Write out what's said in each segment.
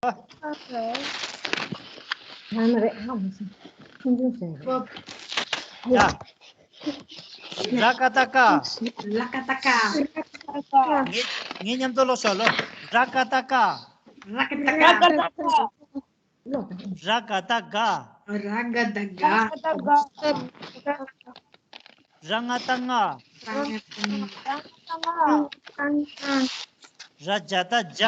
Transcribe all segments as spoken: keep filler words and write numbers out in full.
ཡ། ར་ཀ་ཏ་ཀ། ལ་ཀ་ཏ་ཀ། ངེད་ངེད་མཉམ་དུ་ཀློག་ཤོག་ལོ། ར་ཀ་ཏ་ཀ། ར་ཀ་ཏ་ཀ། ར་ཀ་ཏ་ཀ། ར་ག་ད་ག། ར་ག་ད་ག། ར་ང་ད་ང་། ར་ཇ་ད་ཇ།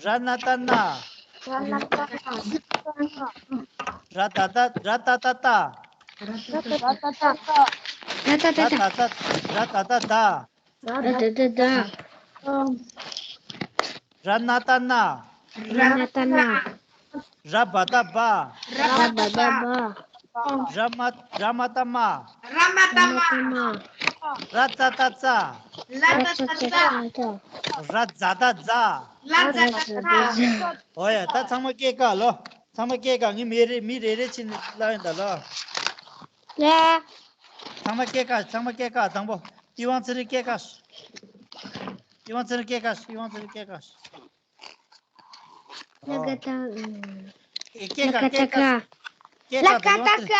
ར་ན་ད་ན། ར་ད་ད་ར་ད་ད་ད། ར་ད་ད་ད། ར་ད་ད་ད། ར་ད་ད་ད། ར་ན་ད་ན། ར་ན་ད་ན། ར་བ་ད་བ། ར་བ་ད་བ། ར་མ་ར་མ་ད་མ། ར་མ་ད་མ། ར་ཙ་ད་ཙ། ལ་ཙ་ད་ཙ། ར་ཛ་ད་ཛ། ལ་ཙ་ད་ཙ། ཨོ་ཡ། ད་ཚང་མ་སྐད་བཀག་ལོ། ཚང་མ་སྐད་བཀག་ངས་མི་རེ་མི་རེ་རེ་ཕྱིན་ལ་ཡིན་ད་ལོ། ལ། ཚང་མ་སྐད་བཀག་ཚང་མ་སྐད་བཀག་དང་པོ། ཨི་ཝང་ཚེ་རིང་སྐད་བཀག་ཨི་ཝང་ཚེ་རིང་སྐད་བཀག་ཨི་ཝང་ཚེ་རིང་སྐད་བཀག་ལ་ཀ་ཏ། ཨེ་སྐད་བཀག་ལ་ཀ་ཏ་ཀ། སྐད་བཀག་ལ་ཀ་ཏ་ཀ།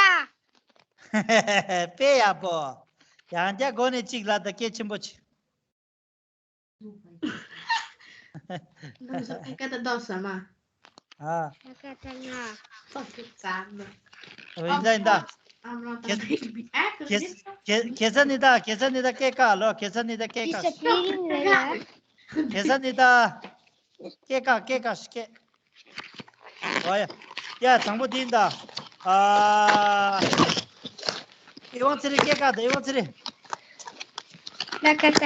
དཔེ་ཡག་པོ། ཡང་བསྐྱར་འགོ་ནས་གཅིག་ལ་ད་སྐད་ཆེན་པོ་ཆེ། ལ་ཀ་ཏ་ཏོག་ས་མ། ཨ། ལ་ཀ་ཏ་ང་། ཏོག་ས་མ། ཨོ་ཡིན་ད་ཡིན་ད། ཨ་མ་ཏ་ཁེ་བེ་བི་ཨ་ཁེ་ཁེ་ཁེ་ས་ནི་ད་ཁེ་ས་ནི་ད་སྐད་བཀག་ལོ། ཁེ་ས་ནི་ད་སྐད་བཀག་ཁེ་ས་ནི་ད། སྐད་བཀག་སྐད་བཀག་སྐད། ཨོ་ཡ། ཡ་དང་པོ་འདི་ཡིན་ད། ཨ། ཨི་ཝང་ཚེ་རིང་སྐད་བཀག་ད་ཨི་ཝང་ཚེ་རིང་། ལ་ཀ་ཏ།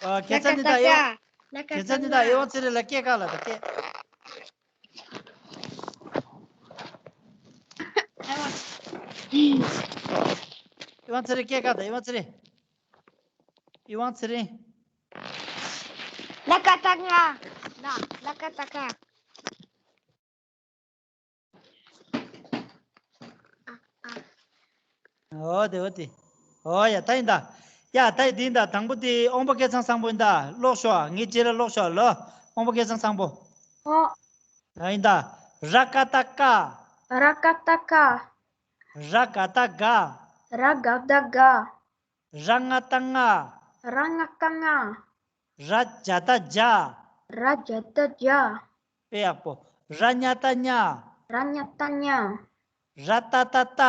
ཨ་ཁེ་ས་ནི་ད་ཨི་ཝང་། ལ་ཀ་ཏ་ཀ། ཁེ་ས་ནི་ད་ཨི་ཝང་ཚེ་རིང་ལ་སྐད་བཀག་ལ་ད་སྐད། ཨི་ཝང་ཚེ་རིང་སྐད་བཀག་ད་ཨི་ཝང་ཚེ་རིང་། ཨི་ཝང་ཚེ་རིང་། ལ་ཀ་ཏ་ང་། ལ་ལ་ཀ་ཏ་ཀ། ཨོ་དེ་ཨོ་དེ། ཨོ་ཡ་ད་ཡིན་ད། ཡ་ད་ཡིན་འདི་ཡིན་ད། དང་པོ་དེ་དབང་པོ་སྐལ་བཟང་བཟང་པོ་ཡིན་ད། ཀློག་ཤོག་ངའི་རྗེས་ལ་ཀློག་ཤོག་ལོ། དབང་པོ་སྐལ་བཟང་བཟང་པོ། ཨོ། ཡ་ཡིན་ད། ར་ཀ་ཏ་ཀ། ར་ཀ་ཏ་ཀ། ར་ག་ད་ག། ར་ག་ད་ག། ར་ང་ད་ང་། ར་ང་ད་ང་། ར་ཇ་ད་ཇ། ར་ཇ་ད་ཇ། དཔེ་ཡག་པོ། ར་ཉ་ད་ཉ། ར་ཉ་ད་ཉ། ར་ཏ་ད་ཏ།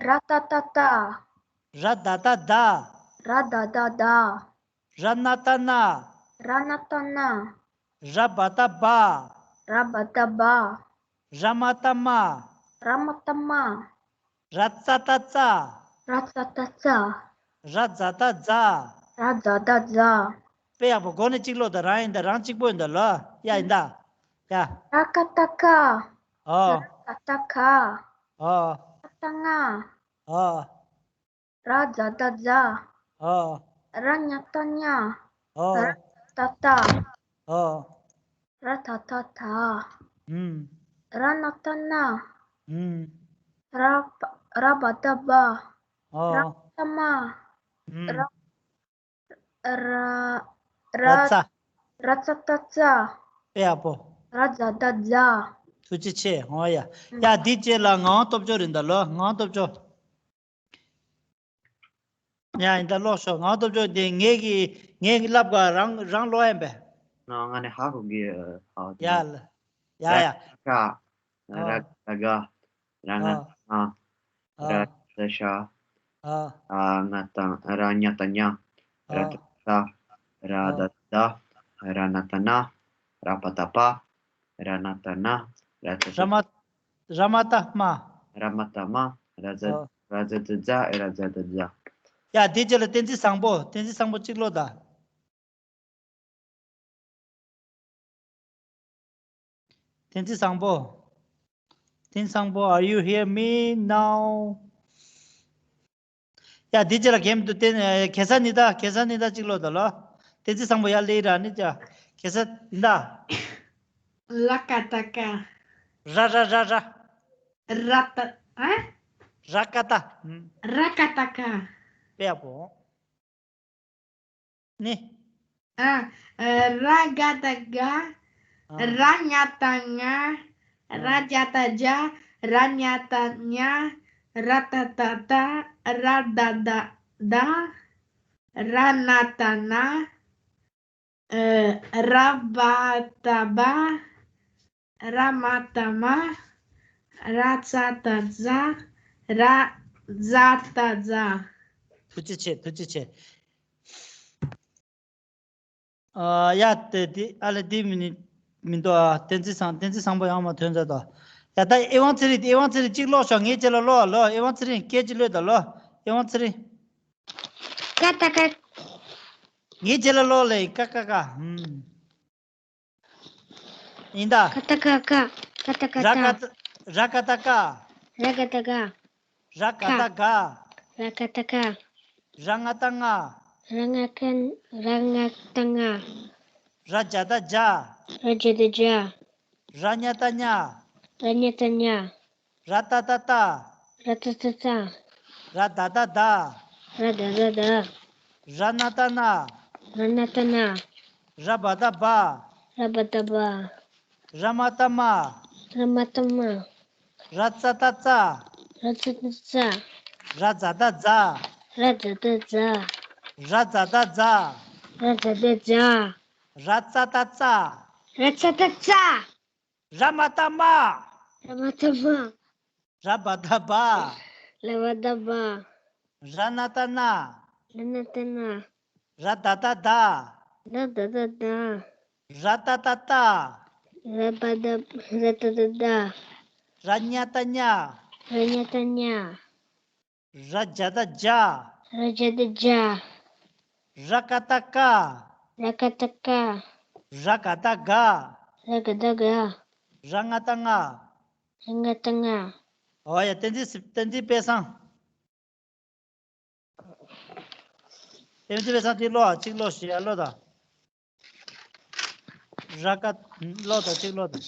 ར་ཏ་ད་ཏ། ར་ད་ད་ད། ར་ད་ད་ད། ར་ན་ད་ན། ར་ན་ད་ན། ར་བ་ད་བ། ར་བ་ད་བ། ར་མ་ད་མ། ར་མ་ད་མ། ར་ཙ་ད་ཙ། ར་ཙ་ད་ཙ། ར་ཛ་ད་ཛ། ར་ཛ་ད་ཛ། དཔེ་ཡག་པོ། འགོ་ནས་གཅིག་ཀློག་དང་། རང་ཡིན་ད། རང་གཅིག་པོ་ཡིན་ད་ལོ། ཡ་ཡིན་ད། ཡ། ར་ཀ་ཏ་ཀ། ཨོ། ར་ཀ་ཏ་ཀ། ཨོ། ཀ་ཏ་ང་། ཨོ། ར་ཛ་ད་ཛ། ཨོ། ར་ཉ་ད་ཉ། ཨོ། ར་ཏ་ད་ཏ། ཨོ། ར་ད་ད་ད། ཨུམ། ར་ན་ད་ན། ཨུམ། ར་བ་ར་བ་ད་བ། ཨོ། ར་མ་ད་མ། ཨུམ། ར་ར་ར་ཙ། ར་ཙ་ད་ཙ། དཔེ་ཡག་པོ། ར་ཛ་ད་ཛ། ཐུགས་རྗེ་ཆེ། ཨོ་ཡ། ཡ་འདི་རྗེས་ལ་ངག་དབང་སྟོབས་འབྱོར་ཡིན་ད་ལོ། ངག་དབང་སྟོབས་འབྱོར། ཡ་ཡིན་ད་ཀློག་ཤོག་ངག་དབང་སྟོབས་འབྱོར་འདི་ངེད་ཀྱི་ངེད་ཀྱི་ཀློག་ག་རང་རང་ཀློག་ཡིན་པས། ང་ང་ནས་ཧ་གོ་གི། ཧ་གོ་ཡ་ལ། ཡ་ཡ། ར་ཀ། ར་ཨ་ད་ག། ར་ང་ཨ་ད་ང་། ར་ཨ་ད་ཤ། ཨ་ཨ་ང་ད་ར་ཉ་ད་ཉ། ར་ཨ་ད་ད། ར་ཨ་ད་ད། ར་ན་ད་ན། ར་པ་ད་པ། ར་ན་ད་ན། ར་ད་ད། ར་མ་ར་མ་ད་མ། ར་མ་ད་མ། ར་ཛ་ཨ་ར་ཛ་ད་ཛ། ར་ཛ་ད་ཛ། ཡ་དེ་རྗེས་ལ་བསྟན་འཛིན་བཟང་པོ། བསྟན་འཛིན་བཟང་པོ་གཅིག་ཀློག་དང་། བསྟན་འཛིན་བཟང་པོ། བསྟན་འཛིན་བཟང་པོ། Are you hear me now? ཡ་དེ་རྗེས་ལ་གེམ་དུ་བསྟན། ཨེ། ཁེ་ས་ནི་ད། ཁེ་ས་ནི་ད་གཅིག་ཀློག་དང་ལོ། བསྟན་འཛིན་བཟང་པོ་ཡ་ལེ་ར་ནི་ཅ། ཁེ་ས་ནི་ད། ལ་ཀ་ཏ་ཀ། ར་ར་ར་ར། ར་ཏ་ཨ། ར་ཀ་ཏ། ཨུམ། ར་ཀ་ཏ་ཀ། དཔེ་ཡག་པོ། ནི། ཨ། ར་ག་བཏགས་དགའ། ཨ། ར་ཉ་བཏགས་ལྔ། ར་ཨ། ཇ་བཏགས་ལྗ། ར་ཉ་བཏགས་ལྔ། ར་ཏ་བཏགས་ཏ། ར་ད་བཏགས་སྡ། ར་ན་བཏགས་སྣ། ཨ། ར་བ་བཏགས་སྦ། ར་མ་བཏགས་སྨ། ར་ཙ་བཏགས་སྩ། ར་ཛ་བཏགས་ཛ། ཐུགས་རྗེ་ཆེ། ཐུགས་རྗེ་ཆེ། ཨ། ཡ། དེ་དེ་ཨ་ལེ། དེ་མི་ནི་མི་འདུག་ཨ། བསྟན་འཛིན་བཟང་། བསྟན་འཛིན་བཟང་པོ་ཡང་མ་ཐོན་ཚར་དོ། ཡ། ད་ཨེ་ཝང་ཚེ་རིང་། ཨེ་ཝང་ཚེ་རིང་གཅིག་ཀློག་ཤོག་ངའི་རྗེས་ལ་ཀློག་ལོ། ཨེ་ཝང་ཚེ་རིང་སྐད་ཅིག་ཀློག་དང་ལོ། ཨེ་ཝང་ཚེ་རིང་། ཀ་ཏ་ཀ། ངའི་རྗེས་ལ་ཀློག་ལེ། ཀ་ཀ་ཀ། ཧུམ། ཡིན་ད། ཀ་ཏ་ཀ་ཀ། ཀ་ཏ་ཀ་ར་ཀ། ཀ་ར་ཀ་ཏ་ཀ། ར་ཀ་ཏ་ཀ། ར་ཀ་ཏ་ཀ། ར་ཀ་ཏ་ཀ། ར་ང་ཏ་ང་། ར་ང་ཀ། ར་ང་ཏ་ང་། ར་ཇ་བཏགས་ལྗ། ར་ཇ་བཏགས་ལྗ། ར་ཉ་བཏགས་ལཉ། ར་ཉ་བཏགས་ལཉ། ར་ཏ་བཏགས་སྟ། ར་ཏ་བཏགས་སྟ། ར་ད་བཏགས་སྡ། ར་ད་བཏགས་སྡ། ར་ན་བཏགས་སྣ། ར་ན་བཏགས་སྣ། ར་བ་བཏགས་སྦ། ར་བ་བཏགས་སྦ། ར་མ་བཏགས་སྨ། ར་མ་བཏགས་སྨ། ར་ཙ་བཏགས་སྩ། ར་ཙ་བཏགས་སྩ། ར་ཛ་བཏགས་ཛ། ར་ཛ་བཏགས་ཛ། ར་ཛ་བཏགས་ཛ། ར་ཛ་བཏགས་ཛ། ར་ཙ་བཏགས་ཙ། ར་ཙ་བཏགས་ཙ། ར་མ་བཏགས་སྨ། ར་མ་བཏགས་སྨ། ར་བ་བཏགས་སྦ། ར་བ་བཏགས་སྦ། ར་ན་བཏགས་སྣ། ར་ན་བཏགས་སྣ། ར་ད་བཏགས་སྡ། ར་ད་བཏགས་སྡ། ར་ཏ་བཏགས་སྟ། ར་པ་ཏ། ར་ཏ་བཏགས་སྟ། ར་ཉ་བཏགས་སྙ། ར་ཉ་བཏགས་སྙ། ར་ཇ་བཏགས་ལྗ། ར་ཇ་བཏགས་ལྗ། ར་ཀ་བཏགས་ཀ། ར་ཀ་བཏགས་ཀ། ར་ག་བཏགས་ག། ར་ག་བཏགས་ག། ར་ང་བཏགས་ང་། ར་ང་བཏགས་ང་། འོ་ཡ། བསྟན་འཛིན། བསྟན་འཛིན་དཔལ་བཟང་། བསྟན་འཛིན་དཔལ་བཟང་། དེ་ཀློག་གཅིག་ཀློག་ཞིག་ཡ་ཀློག་དང་། ར་ཀ་ཀློག་དང་། གཅིག་ཀློག་དང་།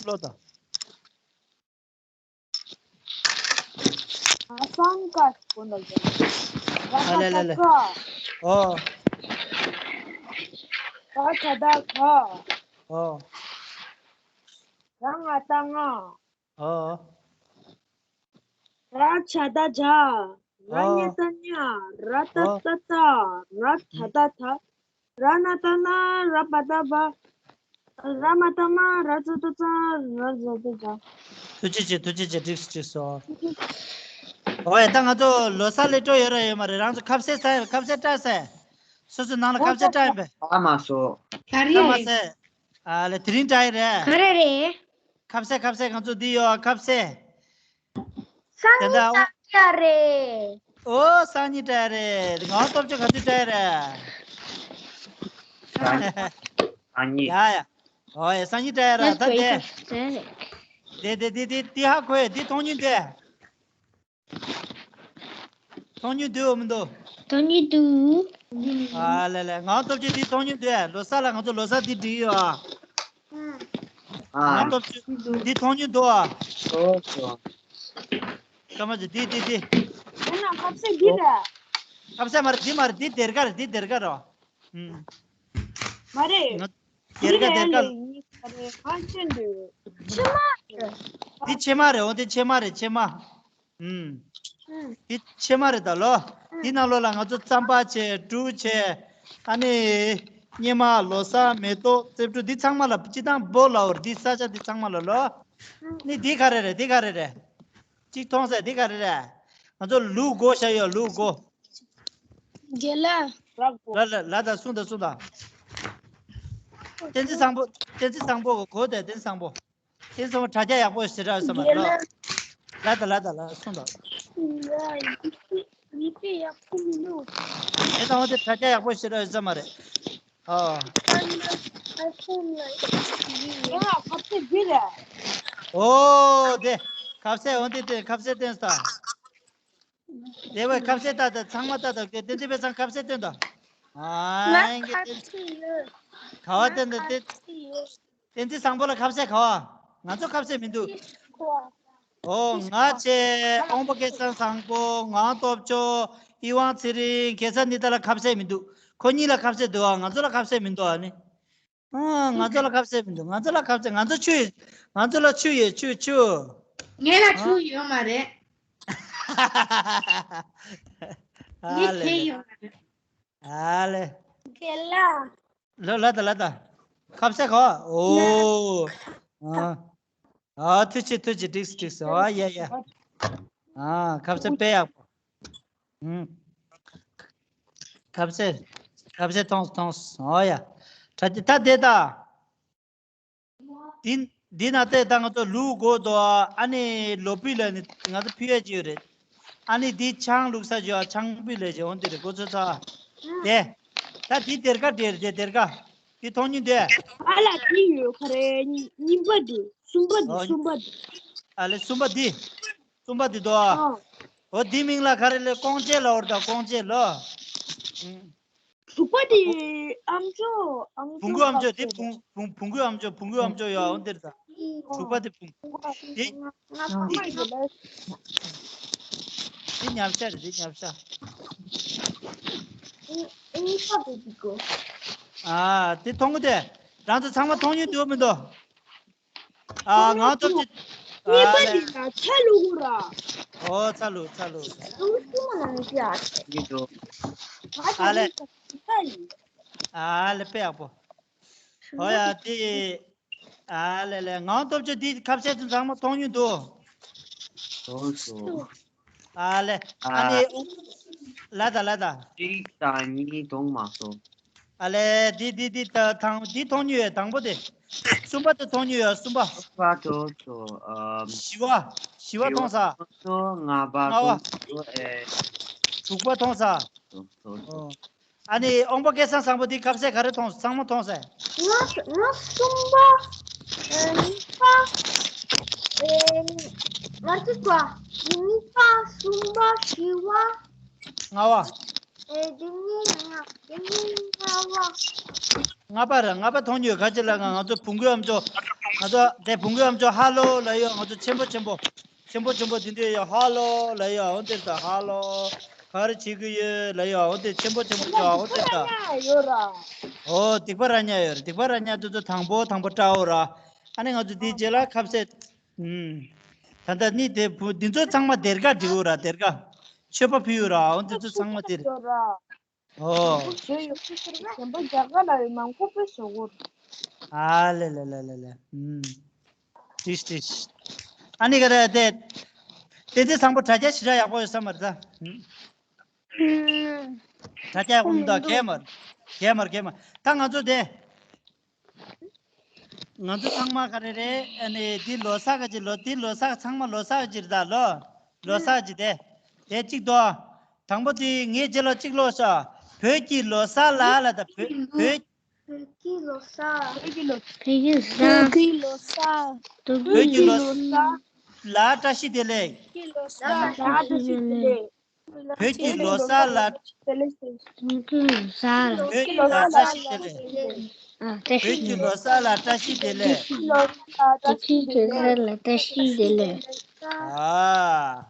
ཀློག་དང་། ཨ། སང་ཀ་ཀུན་ལ་ཀ། ར་ཨ་ལེ་ལེ་ལེ། ཀ་བཏགས་ཀ། ཨོ། ག་ཇ་བཏགས་ག། ཨོ། ར་ང་བཏགས་ང་། ཨོ། ར་ཇ་བཏགས་ཇ། ར་ཨོ། ཉ་བཏགས་ཉ། ར་ཏ་ཨོ། བཏགས་ཏ། ར་ད་བཏགས་ད། ར་ན་བཏགས་ན། ར་བ་བཏགས་བ། ར་མ་བཏགས་མ། ར་ཙ་བཏགས་ཙ། ར་ཛ་བཏགས་ཛ། ཐུགས་རྗེ་ཆེ། ཐུགས་རྗེ་ཆེ། འགྲིགས་སོ། འགྲིགས་སོ། འོ་ཡ། ད་ང་ཚོ་ལོ་གསར་སླེབས་འགྲོ་ཡོད་ར་ཡོད་མ་རེད། རང་ཚོ་ཁ་ཟས་ཟ་ཡོད། ཁ་ཟས་སྤྲད་ཟེར། སོ་སོའི་ནང་ལ་ཁ་ཟས་སྤྲད་ཡིན་པས། ཨ་མ་སོ། ག་རེ་ཨ་མ་རེད། ཟེར། ཨ་ལེ། དེ་རིང་སྤྲད་ཡི་རེད། ག་རེ་རེད། ཁ་ཟས། ཁ་ཟས། ང་ཚོ་འདི་ཡོད། ཁ་ཟས། སང་ཉིན་དེ་འདྲ་སྤྲད་ཡ་རེད། ཨོ། སང་ཉིན་སྤྲད་ཡ་རེད། ངག་དབང་སྟོབས་ཆེན་ག་ཚོད་སྤྲད་ཡ་རེད། སང་ཉིན། སང་ཉིན། ཡ་ཡ། ཨོ་ཡ། སང་ཉིན་སྤྲད་ཡ་རེད། ད་དེ། དེ་དེ་དེ་དེ་དེ་ཧ་གོ་ཡ། དེ་མཐོང་མྱོང་འདུག་མཐོང་མྱོང་འདུག་འོ་མི་འདུག་མཐོང་མྱོང་འདུག་ཨ་ལེ་ལེ། ངག་དབང་སྟོབས་ཆེན་འདི་མཐོང་མྱོང་འདུག་ལོ་གསར་ལ་ང་ཚོ་ལོ་གསར་འདི་སྒྲིག་ཡོད་ཨ། ཨ། ངག་དབང་སྟོབས་ཆེན་འདི་མཐོང་མྱོང་འདུག་ཨ། ཨོ་ཙོ། སྐར་མ་ཅིག་འདི་འདི་འདི། ཁ་ཟས་འདི་རེད། ཁ་ཟས་མ་རེད། འདི་མ་རེད། འདི་སྡེར་ཁ་རེད། འདི་སྡེར་ཁ་རེད། ཨུམ། མ་རེད། ང་། སྡེར་ཁ། སྡེར་ཁ། འདི་ཕྱེ་མ་རེད། འོ་འདི་ཕྱེ་མ་རེད། ཕྱེ་མ། ཨུམ། ཨུམ། འདི་ཕྱེ་མ་རེད་ད་ལོ། ཨུམ། འདི་ནང་ལོགས་ལ་ང་ཚོ་རྩམ་པ་བྱས། འབྲུ་བྱས། ཨ་ནི། སྙེ་མ། ལོ་གསར། མེ་ཏོག་རྩེ་ཕྲུག་འདི་ཚང་མ་ལ་སྤྱིར་བཏང་སྦོ་ལབ་པ་རེད། འདི་ས་ཆ་འདི་ཚང་མ་ལ་ལོ། ཨུམ། ནི་འདི་ག་རེ་རེད། འདི་ག་རེ་རེད། གཅིག་མཐོང་ཟེར། འདི་ག་རེ་རེད། ང་ཚོ་ལུག་མགོ་བཞག་ཡོད། ལུག་མགོ། རྒན་ལགས། ལ་ལ་ལ། ད་གསུངས་དང་། གསུངས་དང་། བསྟན་འཛིན་བཟང་པོ། བསྟན་འཛིན་བཟང་པོ་གོ་དེ། བསྟན་འཛིན་བཟང་པོ། བསྟན་འཛིན་བཟང་པོ་དྲ་རྒྱ་ཡག་པོ་ཞེ་དྲག་ཡོད་ས་མ་རེད་ལོ། རྒན་ལགས། ལ་ད་ལ་ད་ལ། གསུངས་དང་། ཡ། ཡིག་དཔེ་ཡག་པོ་མི་འདུག་དེ་དང་པོ་དེ་དྲ་རྒྱ་ཡག་པོ་ཞེ་དྲག་ཡོད་ས་མ་རེད། ཨོ། ཨ་ཁ་ཟས་འདི་རེད། ཨོ་དེ། ཁ་ཟས། འོ་དེ་དེ་ཁ་ཟས་སྟོན་ས། དེ་བས་ཁ་ཟས་ལྟ་དང་། ཚང་མ་ལྟ་དང་། དེ་འདི་བས་ཚང་ཁ་ཟས་སྟོན་དང་། ཨ་ང་ཁ་ཟས་ཡོད། ག་བ་སྟོན་དང་། ང་དེ་ཁ་ཟས་ཡོད། བསྟན་འཛིན་བཟང་པོ་ལ་ཁ་ཟས་ག་བ། ང་ཚོ་ཁ་ཟས་མི་འདུག་ཁ་ཟས་ག་བ། ཨོ་ང་བཅས་དབང་པོ་སྐལ་བཟང་བཟང་པོ། ངག་དབང་སྟོབས་མཆོག། དབྱི་ཝང་ཚེ་རིང་། གེ་སར་ཉི་ཟླ་ལ་ཁ་ཟས་མི་འདུག་ཁོ་གཉིས་ལ་ཁ་ཟས་འདུག་ཨ། ང་ཚོ་ལ་ཁ་ཟས་མི་འདུག་ཨ་ནི། ཨ། ང་ཚོ་ལ་ཁ་ཟས་མི་འདུག་ང་ཚོ་ལ་ཁ་ཟས། ང་ཚོ་ཆུ་ཡོད། ང་ཚོ་ལ་ཆུ་ཡོད། ཆུ་ཆུ། ངས་ལ་ཆུ་ཡོད་མ་རེད། ངས་ཁེ་ཡོད་མ་རེད། ཨ་ལེ། ཁེ་ལ། ལོ་ལ་ད་ལ་ད། ཁ་ཟས་གོ། ཨོ། ཨ། ཨ། ཐུགས་རྗེ་ཆེ། ཐུགས་རྗེ་ཆེ། འགྲིགས་སོ། འགྲིགས་སོ། ཨ་ཡ་ཡ། ཨ། ཁ་ཟས་དཔེ་ཡག་པོ། ཨུམ། ཁ་ཟས། ཁ་ཟས་ཐོངས་ཐོངས། ཨོ་ཡ། ད་དེ་ད་དེ་ད། འདི་འདི་ན་ལྟས་ད་ང་ཚོ་ལུག་དགོས་དོ། ཨ་ནི་ལོ་ཕུད་ལ་ནི་ང་ཚོ་ཕུད་ཡ་ཅིག་ཡོད་རེད། ཨ་ནི་འདི་ཆང་བླུགས་ས་ཅིག་ཡོད། ཆང་ཕུད་ལ་ཅིག་འོང་དེ་རེད། གོ་ཚོད་ཚ། དེ། ད་འདི་སྡེར་ཁ་དེ་རེད། དེ་སྡེར་ཁ། འདི་མཐོང་མྱོང་དེ། ཨ་ལ་དེ་ཡོད་ཁ་རེ། གཉིས་གཉིས་པ་དེ། གསུམ་པ་དེ། ཨོ། གསུམ་པ་དེ། ཨ་ལེ་གསུམ་པ་འདི། གསུམ་པ་འདི་དོ། ཨོ། འོ་འདི་མིང་ལ་ག་རེ་ལེ། ཀོང་ཅེ་ལ་འོར་ད། ཀོང་ཅེ་ལོ། ཨུམ། དྲུག་པ་དེ་ཨམ་ཅོག་ཨམ་བུང་གུ་ཨམ་ཅོག་དེ། བུང་བུང་བུང་གུ་ཨམ་ཅོག་བུང་གུ་ཨམ་ཅོག་ཡོད་འོ་འདིར་ད། དྲུག་པ་དེ་བུང་། དེ་དེ་དེ་ཉམས་ཤ་རེད། དེ་ཉམས་ཤ། ཨ། དེ་མཐོང་གི་དེ། རང་ཚོ་ཚང་མ་མཐོང་མྱོང་འདུག་མི་འདུག་ཨ། ངག་སྟོབས་ཆེ། གཉིས་པ་ཨ་ལེ། འདི་ལ་ཚ་ལུ་གུ་ར། ཨོ་ཚ་ལུ་ཚ་ལུ། ལུ་གུ་མ་ལ་ནི་ཅི་ཨ། ཡིན་འགྲོ། ཨ་ལེ། ཨ་ལེ་དཔེ་ཡག་པོ། ཨོ་ཡ་དེ། ཨ་ལེ་ལེ། ངག་སྟོབས་ཆེ་འདི་ཁ་ཟས་ཚོ་ཚང་མ་མཐོང་མྱོང་འདུག་ཨོ་སོ། ཨ་ལེ། ཨ་ནི། ལ་ད་ལ་ད། གཅིག་དང་གཉིས་མཐོང་མ་སོང་། ཨ་ལེ། འདི་འདི་འདི་ད་དང་འདི་མཐོང་མྱོང་ཡོད། དང་པོ་དེ། གསུམ་པ་དེ་མཐོང་མྱོང་ཡོད། གསུམ་པ། གསུམ་པ་དེ་ཚོ་ཨམ། བཞི་བ། བཞི་བ་མཐོང་ས། བཞི་བ་མཐོང་ས། ལྔ་པ་ལྔ་པ། མཐོང་ས། ཨེ། དྲུག་པ་མཐོང་ས། ཨོ་ཨོ། ཨ་ནི་དབང་པོ་སྐལ་བཟང་བཟང་པོ་འདི་ཁ་ཟས་ག་རེ་མཐོང་། ཚང་མ་མཐོང་ས། ང་ང་གསུམ་པ། ཨེ། གཉིས་པ། ཨེ། ང་གཅིག་པ། གཉིས་པ། གསུམ་པ། བཞི་བ། ལྔ་བ། ཨེ། འདི་གཉིས་ལྔ། འདི་གཉིས་ལྔ་བ། ལྔ་པ་ར། ལྔ་པ་མཐོང་རྒྱུ་ག་ཅི་ལ། ང་ང་ཚོ་བུང་གུའི་ཨམ་ཅོག་ང་ཚོ་དེ་བུང་གུའི་ཨམ་ཅོག་ཧ་ལོ་ལབ་ཡོད། ང་ཚོ་ཆེན་པོ་ཆེན་པོ། ཆེན་པོ་ཆེན་པོ་དེ་འདྲ་ཡོད། ཧ་ལོ་ལབ་ཡོད། འོ་དེ་ད་ཧ་ལོ། ག་རེ་བྱེད་ཀྱི་ཡོད་ལབ་ཡོད། འོ་དེ་ཆེན་པོ་ཆེན་པོ་ཅོག་འོ་དེ་ད། ཡོད་ར། ཨོ་སྡིག་པ་ར་ཉག་ཡོད་ར། སྡིག་པ་ར་ཉག་དེ་ཚོ་དང་པོ་དང་པོ་སྤྲའོ་ར། ཨ་ནི་ང་ཚོ་དེའི་རྗེས་ལ་ཁ་ཟས། ཨུམ། ད་ལྟ་ནི་དེ་བུ་འདི་ཚོ་ཚང་མ་སྡེར་ཁ་འབྲིའོ་ར། སྡེར་ཁ། མཆོད་པ་ཕུལ་ཡོད་ར། འོ་འདི་ཚོ་ཚང་མ་དེ་རེད། ཨོ། བཟོས་ཡོད། གཞན་པ་རྒྱ་གར་ལ་ཡོད། མང་པོ་དཔེ་བཟོ་གོ། ཨ་ལེ་ལེ་ལེ་ལེ་ལེ། ཨུམ། ཏིས་ཏིས། ཨ་ནི་ག་རེ་དེ། བསྟན་འཛིན་བཟང་པོ་དྲ་རྒྱ་ཞེ་དྲག་ཡག་པོ་ཡོད་ས་མ་རེད་ད། ཨུམ། དྲ་རྒྱ་ཡག་པོ་མི་འདུག་གས་མ་རེད། གས་མ་རེད། གས་མ་རེད། ད་ང་ཚོ་དེ། ང་ཚོ་ཚང་མ་ག་རེ་རེད། ཨ་ནི་འདི་ལོ་གསར་ག་ཅིག་ལོ། འདི་ལོ་གསར། ཚང་མ་ལོ་གསར་ག་ཅིག་རེད་ད། ལོ་ལོ་གསར་ག་ཅིག་དེ། དེ་གཅིག་དོ། དང་པོ་དེ་ངའི་རྗེས་ལ་གཅིག་ཀློག་ཤོག་བོད་ཀྱི་ལོ་གསར་ལ་ལ་ད། བོད་བོད། བོད་ཀྱི་ལོ་གསར། བོད་ཀྱི་ལོ་གསར། བོད་ཀྱི་ལོ་གསར། བོད་ཀྱི་ལོ་གསར། ལ་བཀྲ་ཤིས་བདེ་ལེགས། བོད་ཀྱི་ལོ་གསར་ལ་བཀྲ་ཤིས་བདེ་ལེགས། བོད་ཀྱི་ལོ་གསར་ལ། བོད་ཀྱི་ལོ་གསར་ལ་བཀྲ་ཤིས་བདེ་ལེགས། ཨ། བཀྲ་ཤིས་བདེ་ལེགས། བོད་ཀྱི་ལོ་གསར་ལ་བཀྲ་ཤིས་བདེ་ལེགས། བོད་ཀྱི་ལོ་གསར་ལ་བཀྲ་ཤིས་བདེ་ལེགས། ཨ།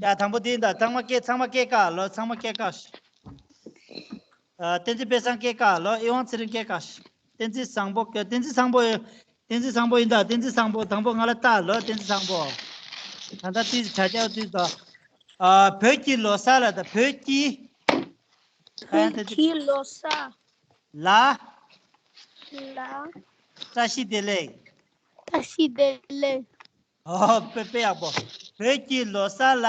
ཡ་དང་པོ་དེ་ཡིན་ད། ཚང་མ་སྐད་ཚང་མ་སྐད་ཀ་ལོ། ཚང་མ་སྐད་ཀ་ཨ། བསྟན་འཛིན་དཔལ་བཟང་སྐད་ཀ་ལོ། ཨེ་དབང་ཚེ་རིང་སྐད་ཀ་བསྟན་འཛིན་བཟང་པོ། བསྟན་འཛིན་བཟང་པོ། བསྟན་འཛིན་བཟང་པོ་ཡིན་ད། བསྟན་འཛིན་བཟང་པོ་དང་པོ་ང་ལ་ལྟ་ལོ། བསྟན་འཛིན་བཟང་པོ། ད་ལྟ་དེ་དྲ་རྒྱ་དེ་ད། ཨ། བོད་ཀྱི་ལོ་གསར་ལ་ད། བོད་ཀྱི། བོད་ཀྱི་ལོ་གསར། ལ། ལ། བཀྲ་ཤིས་བདེ་ལེགས། བཀྲ་ཤིས་བདེ་ལེགས། ཨོ་དཔེ་དཔེ་ཡག་པོ། བོད་ཀྱི་ལོ་གསར་ལ།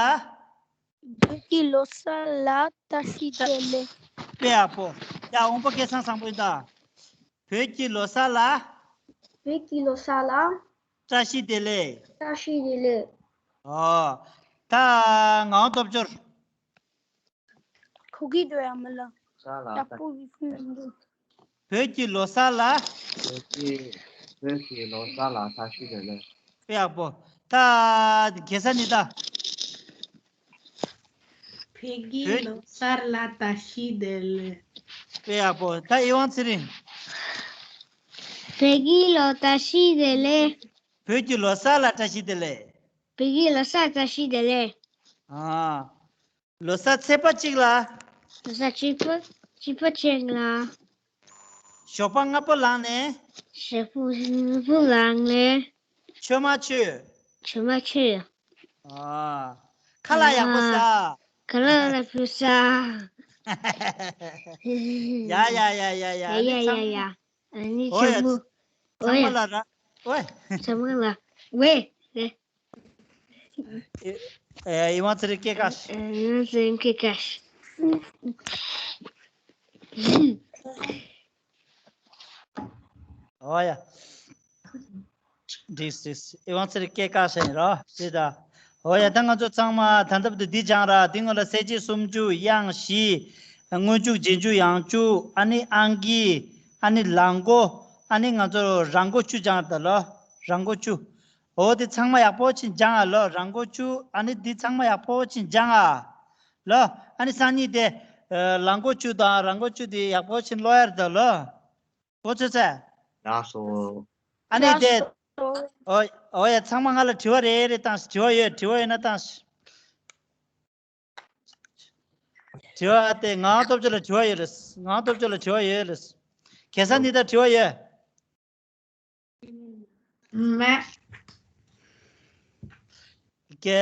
བོད་ཀྱི་ལོ་གསར་ལ་བཀྲ་ཤིས་བདེ་ལེགས། དཔེ་ཡག་པོ། ཡ་དབང་པོ་སྐལ་བཟང་བཟང་པོ་ཡིན་ད། བོད་ཀྱི་ལོ་གསར་ལ། བོད་ཀྱི་ལོ་གསར་ལ། བཀྲ་ཤིས་བདེ་ལེགས། བཀྲ་ཤིས་བདེ་ལེགས། ཨོ། ད་ངག་དབང་སྟོབས་འབྱོར། ཁོ་གི་འགྲོ་ཡ་མི་ལ། ས་ལ་ཡག་པོ་ཡིན་ཁུལ་མི་འདུག་བོད་ཀྱི་ལོ་གསར་ལ། བོད་ཀྱི་བོད་ཀྱི་ལོ་གསར་ལ་བཀྲ་ཤིས་བདེ་ལེགས། དཔེ་ཡག་པོ། ད་གེ་སར་ཉི་ཟླ། བོད་ཀྱི་བོད་ལོ་གསར་ལ་བཀྲ་ཤིས་བདེ་ལེགས། དཔེ་ཡག་པོ། ད་ཨེ་དབང་ཚེ་རིང་། བོད་ཀྱི་ལོ་བཀྲ་ཤིས་བདེ་ལེགས། བོད་ཀྱི་ལོ་གསར་ལ་བཀྲ་ཤིས་བདེ་ལེགས། བོད་ཀྱི་ལོ་གསར་བཀྲ་ཤིས་བདེ་ལེགས། ཨ། ལོ་གསར་ཚེས་པ་གཅིག་ལ། ལོ་གསར་གཅིག་པ་གཅིག་པ་ཅན་ལ། ཞོགས་པ་སྔ་པོ་ལངས་ནས། ཞོགས་པ་སྔ་པོ་ལངས་ནས། མཆོད་མར་མཆོད། མཆོད་མར་མཆོད། ཨ། ཁ་ལག་ཡག་པོ་ཟ། ཁ་ལག་ཡག་པོ་ཟ། ཡ་ཡ་ཡ་ཡ་ཡ། ཡ་ཡ་ཡ་ཡ། ཨ་ནི་ཨོ་ཡ། ཚང་མ། ཨོ་ཡ། ཚང་མ་ལ་ར། ཨོ་ཡ། ཚང་མ་ལ། ཝེ། ཝེ། ཨེ། ཨེ། ཨེ་ཝང་ཚེ་རིང་སྐད་ཀ། ཨེ་ཝང་ཚེ་རིང་སྐད་ཀ། ཨོ་ཡ། འགྲིག་འགྲིག་ཨེ་ཝང་ཚེ་རིང་སྐད་ཀ་ཟེར་རོ་ཅི་ད། ཨོ་ཡ། ད་ང་ཚོ་ཚང་མ་ད་ལྟ་བུ་དུ་འདི་སྦྱངས་ར། འདི་སྔོན་ལ་གསལ་བྱེད་སུམ་ཅུ། དབྱངས་བཞི། སྔོན་འཇུག་རྗེས་འཇུག་ཡང་འཇུག་ཨ་ནི་ཨང་ཀི་ཨ་ནི་ལང་ཀོ་ཨ་ནི་ང་ཚོ་རང་མགོ་བཅུ་སྦྱངས་ད་ལོ། རང་མགོ་བཅུ། འོ་དེ་ཚང་མ་ཡག་པོ་ཅིག་སྦྱང་ཨ་ལོ། རང་མགོ་བཅུ། ཨ་ནི་འདི་ཚང་མ་ཡག་པོ་ཅིག་སྦྱང་ཨ་ལོ། ཨ་ནི་སང་ཉིན་དེ་ཨ་ལང་ཀོ་བཅུ་དང་རང་མགོ་བཅུ་དེ་ཡག་པོ་ཅིག་ཀློག་ཡ་རེད་ད་ལོ། གོ་ཚོད་ཚད། ལགས་སོ། ཨ་ནི་དེ། ལགས་སོ། འོ། འོ་ཡ། ཚང་མ་ང་ལ་དྲི་བ་རེ་རེ་བཏང་། དྲི་བ་ཡོད། དྲི་བ་ཡོད་ན་བཏང་། དྲི་བ་དེ་ངག་དབང་སྟོབས་ཆེན་ལ་དྲི་བ་ཡོད་རེད། ངག་དབང་སྟོབས་ཆེན་ལ་དྲི་བ་ཡོད་རེད། གེ་སར་རྙིང་ལྟར་དྲི་བ་ཡོད། མེད། གེ།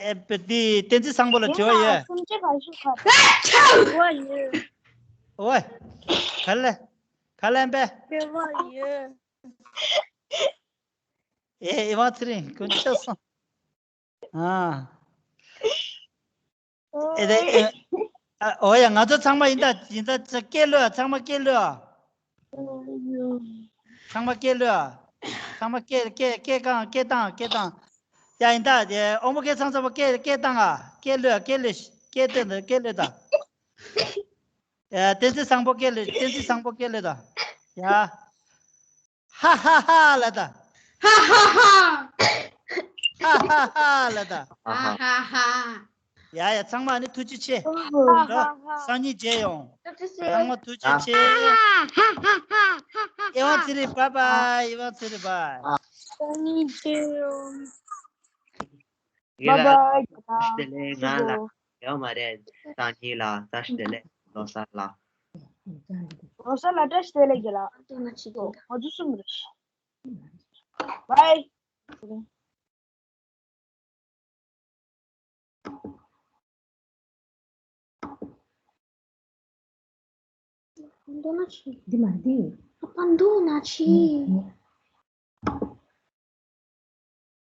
ཨེ། པེ་ཏི། བསྟན་འཛིན་བཟང་པོ་ལ་དྲི་བ་ཡོད། སུམ་ཅུ་ཁ་ཤས་ཁ་དྲི་བ་ཡོད། ཨོའི། ག་ལེ། ག་ལེ་པས། དྲི་བ་ཡོད། ཨེ། ཨེ་ཝང་ཚེ་རིང་དཀོན་མཆོག་གསུམ། ཨ། ཨེ་དེ། ཨེ། ཨ། འོ་ཡ། ང་ཚོ་ཚང་མ་ཡིན་ད་ཡིན་ད་སྐད་ལོས། ཚང་མ་སྐད་ལོས། ཚང་མ་སྐད་ལོས། ཚང་མ་སྐད་སྐད་སྐད་གང་སྐད་བཏང་སྐད་བཏང་། ཡ་ཡིན་ད་དེ་དབང་པོ་སྐད་ཚང་ཚང་པོ་སྐད་སྐད་བཏང་ཨ། སྐད་ལོས། སྐད་ལོས། སྐད་སྟོན་ད། སྐད་ལོས་ད། ཡ། བསྟན་འཛིན་བཟང་པོ་སྐད་ལོས། བསྟན་འཛིན་བཟང་པོ་སྐད་ལོས་ད། ཡ། ཧ་ཧ་ཧ་ལ་ད། ཧ་ཧ་ཧ། ཧ་ཧ་ཧ་ལ་ད། ཧ་ཧ་ཧ། ཡ་ཡ། ཚང་མ་ནི་ཐུགས་རྗེ་ཆེ། ཧ་ཧ་ཧ། སང་ཉིན་མཇལ་ཡོང་། ཐུགས་རྗེ་ཆེ། ཚང་མ་ཐུགས་རྗེ་ཆེ། ཨེ་ཝང་ཚེ་རིང་བྷའི་བྷའི། ཨེ་ཝང་ཚེ་རིང་བྷའི། སང་ཉིན་མཇལ་ཡོང་། ཡེ་ལ། བྷའི་བྷའི། བཀྲ་ཤིས་བདེ་ལེགས། ང་ལ་ཡོད་མ་རེད། སང་ཉིན་ལ་བཀྲ་ཤིས་བདེ་ལེགས། ལོ་གསར་ལ། ལོ་གསར་ལ་བཀྲ་ཤིས་བདེ་ལེགས་རྒན་ལགས། ང་ཚོ་གསུམ་རེད། བྷའི། འདི་མ་རེད། འདི། ཨ་ཕ་འདུག་ན་ཆི།